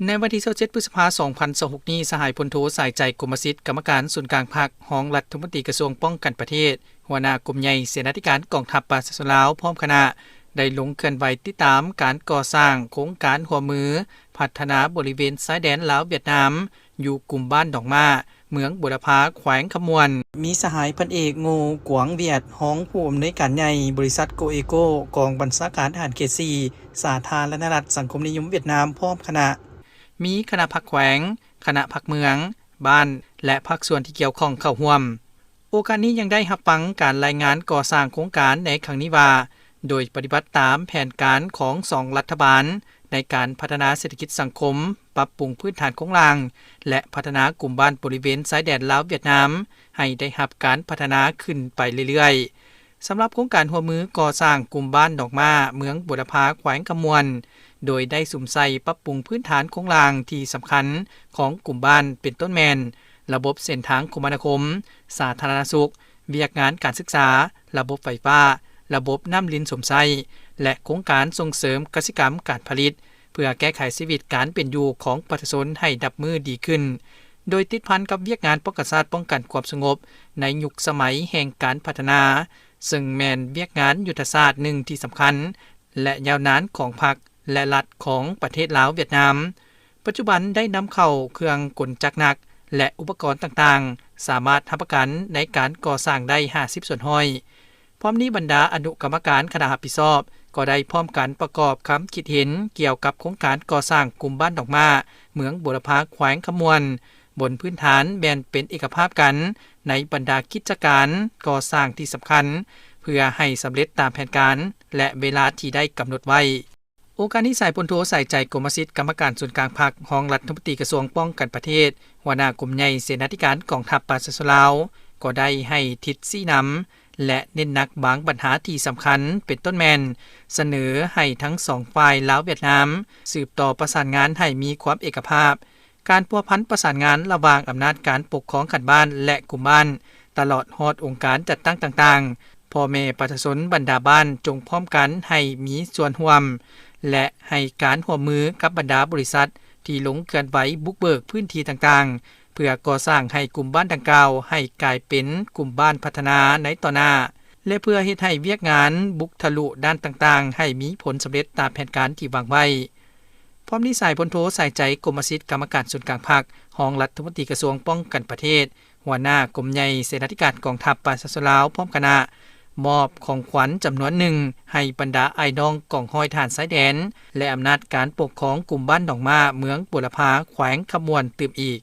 ໃນວັນທີຊາວເຈັດ ພຶດສະພາ ສອງພັນຊາວຫົກນີ້, ສະຫາຍພົນໂທ ສາຍໃຈ ກົມມະສິດ ກຳມະການສູນກາງພັກ, ຮອງລັດຖະມົນຕີກະຊວງປ້ອງກັນປະເທດ, ຫົວໜ້າກົມໃຫຍ່ເສນາທິການກອງທັບປະຊາຊົນລາວ ພ້ອມຄະນະ ໄດ້ລົງເຄື່ອນໄຫວຕິດຕາມການກໍ່ສ້າງໂຄງການຮ່ວມມືພັດທະນາບໍລິເວນຊາຍແດນລາວ-ຫວຽດນາມ ຢູ່ກຸ່ມບ້ານໜອງມ້າ, ເມືອງບົວລະພາ, ແຂວງຄຳມ່ວນ. ມີສະຫາຍພັນເອກ ໂງ່ ກວາງວຽດ, ຮອງຜູ້ອຳນວຍການໃຫຍ່ບໍລິສັດ ໂກເອໂກ, ກອງບັນຊາການທະຫານເຂດສີ່ ສາທາລະນະລັດສັງຄົມນິຍົມຫວຽດນາມ ພ້ອມຄະນະ. ມີຄະນະພັກແຂວງ, ຄະນະພັກເມືອງ, ບ້ານ ແລະ ພາກສ່ວນທີ່ກ່ຽວຂ້ອງເຂົ້າຮ່ວມ. ໂອກາດນີ້ຍັງໄດ້ຮັບຟັງການລາຍງານກໍ່ສ້າງໂຄງການໃນຄັ້ງນີ້ວ່າ, ໂດຍປະຕິບັດຕາມແຜນການຂອງສອງລັດຖະບານໃນການພັດທະນາເສດຖະກິດສັງຄົມ, ປັບປຸງພື້ນຖານໂຄງລ່າງ ແລະ ພັດທະນາກຸ່ມບ້ານບໍລິເວນຊາຍແດນລາວ-ຫວຽດນາມ ໃຫ້ໄດ້ຮັບການພັດທະນາຂຶ້ນໄປເລື້ອຍໆ. ສຳລັບໂຄງການຮ່ວມມືກໍ່ສ້າງກຸ່ມບ້ານໜອງມ້າ, ເມືອງບົວລະພາ, ແຂວງຄຳມ່ວນ, ໂດຍໄດ້ສຸມໃສ່ປັບປຸງພື້ນຖານໂຄງລ່າງທີ່ສຳຄັນຂອງກຸ່ມບ້ານ ເປັນຕົ້ນແມ່ນ ລະບົບເສັ້ນທາງຄົມມະນາຄົມ, ສາທາລະນະສຸກ, ວຽກງານການສຶກສາ, ລະບົບໄຟຟ້າ, ລະບົບນ້ຳລິນຊົມໃຊ້ ແລະ ໂຄງການສົ່ງເສີມກະສິກຳການຜະລິດ ເພື່ອແກ້ໄຂຊີວິດການເປັນຢູ່ຂອງປະຊາຊົນໃຫ້ນັບມື້ດີຂຶ້ນ, ໂດຍຕິດພັນກັບວຽກງານປ້ອງກັນຊາດ, ປ້ອງກັນຄວາມສະຫງົບໃນຍຸກສະໄໝແຫ່ງການພັດທະນາ, ເຊິ່ງແມ່ນວຽກງານຍຸດທະສາດໜຶ່ງທີ່ສຳຄັນ ແລະ ຍາວນານຂອງພັກ ແລະ ລັດຂອງປະເທດລາວ-ຫວຽດນາມ. ປັດຈຸບັນໄດ້ນຳເຂົ້າເຄື່ອງກົນຈັກໜັກ ແລະ ອຸປະກອນຕ່າງໆ ສາມາດຮັບປະກັນໃນການກໍ່ສ້າງໄດ້ຫ້າສິບສ່ວນຮ້ອຍ. ພ້ອມນີ້ບັນດາອະນຸກຳມະການຄະນະຮັບຜິດຊອບ ກໍໄດ້ພ້ອມກັນປະກອບຄຳຄິດເຫັນກ່ຽວກັບໂຄງການກໍ່ສ້າງກຸ່ມບ້ານໜອງມ້າ ເມືອງບົວລະພາ ແຂວງຄຳມ່ວນ ບົນພື້ນຖານແມ່ນເປັນເອກະພາບກັນໃນບັນດາກິດຈະການກໍ່ສ້າງທີ່ສຳຄັນ ເພື່ອໃຫ້ສຳເລັດຕາມແຜນການ ແລະ ເວລາທີ່ໄດ້ກຳນົດໄວ້. ໂອກາດນີ້ສະຫາຍພົນໂທ ສາຍໃຈ ກົມມະສິດ ກຳມະການສູນກາງພັກ, ຮອງລັດຖະມົນຕີກະຊວງປ້ອງກັນປະເທດ, ຫົວໜ້າກົມໃຫຍ່ເສນາທິການກອງທັບປະຊາຊົນລາວ ກໍໄດ້ໃຫ້ທິດຊີ້ນຳ ແລະ ເນັ້ນໜັກບາງບັນຫາທີ່ສຳຄັນ ເປັນຕົ້ນແມ່ນ ສະເໜີໃຫ້ທັງສອງຝ່າຍລາວ-ຫວຽດນາມ ສືບຕໍ່ປະສານງານໃຫ້ມີຄວາມເອກະພາບ, ການພົວພັນປະສານງານລະຫວ່າງອຳນາດການປົກຄອງຂັ້ນບ້ານ ແລະ ກຸ່ມບ້ານ, ຕະຫຼອດຮອດອົງການຈັດຕັ້ງຕ່າງໆ, ພໍ່ແມ່ປະຊາຊົນບັນດາບ້ານຈົ່ງພ້ອມກັນໃຫ້ມີສ່ວນຮ່ວມ ແລະ ໃຫ້ການຮ່ວມມືກັບບັນດາບໍລິສັດທີ່ລົງເຄື່ອນໄຫວບຸກເບີກພື້ນທີ່ຕ່າງໆ ເພື່ອກໍ່ສ້າງໃຫ້ກຸ່ມບ້ານດັ່ງກ່າວໃຫ້ກາຍເປັນກຸ່ມບ້ານພັດທະນາໃນຕໍ່ໜ້າ ແລະ ເພື່ອເຮັດໃຫ້ວຽກງານບຸກທະລຸດ້ານຕ່າງໆ ໃຫ້ມີຜົນສຳເລັດຕາມແຜນການທີ່ວາງໄວ້. ພ້ອມນີ້ສະຫາຍພົນໂທ ສາຍໃຈ ກົມມະສິດ ກຳມະການສູນກາງພັກ, ຮອງລັດຖະມົນຕີກະຊວງປ້ອງກັນປະເທດ, ຫົວໜ້າກົມໃຫຍ່ເສນາທິການກອງທັບປະຊາຊົນລາວ ພ້ອມຄະນະ ມອບຂອງຂວັນຈຳນວນໜຶ່ງໃຫ້ບັນດາອ້າຍນ້ອງກອງຮ້ອຍທະຫານຊາຍແດນ ແລະ ອຳນາດການປົກຄອງກຸ່ມບ້ານໜອງມ້າ ເມືອງບົວລະພາ ແຂວງຄຳມ່ວນຕື່ມອີກ.